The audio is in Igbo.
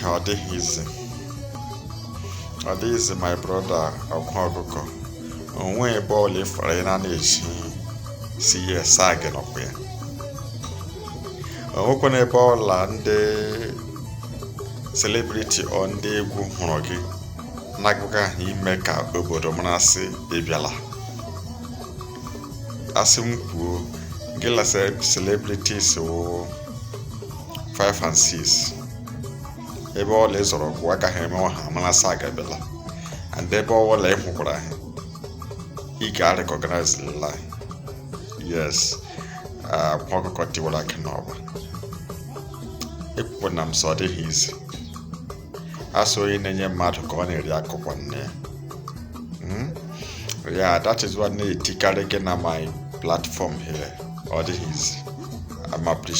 Ọ dịghị easy, ọ dịghị easy, my brother. Akwa ọkụkọ onwe ebe ọla ịfọrọ ị na-eji si yes a gị nọkwa ya. Onwekwana ebe ọla ndị celebrity ọ ndị egwu hụrụ gị na-agụga ahụ ime ka obodo mara sị ị bịala. Asị m kwuo, gị la celebrities wụ 5 and 6. Ebe ọla ị zọrọ kwụ agaghị eme ọha mara sị aga bịala, and ebe ọbụla ị hụkwara ha, ị ga-recognize lie. Yes, Akwa Ọkụkọ Tiwara Akị n'Ọba, ekwukwe na m sọ ọ dịghị easy. Asị onye na-enye mmadụ ka ọ na-eri akụkọ nne ya. Yeah, that is what na-etikarị gị na my platform here. Ọ dịghị easy. I'm appreciate.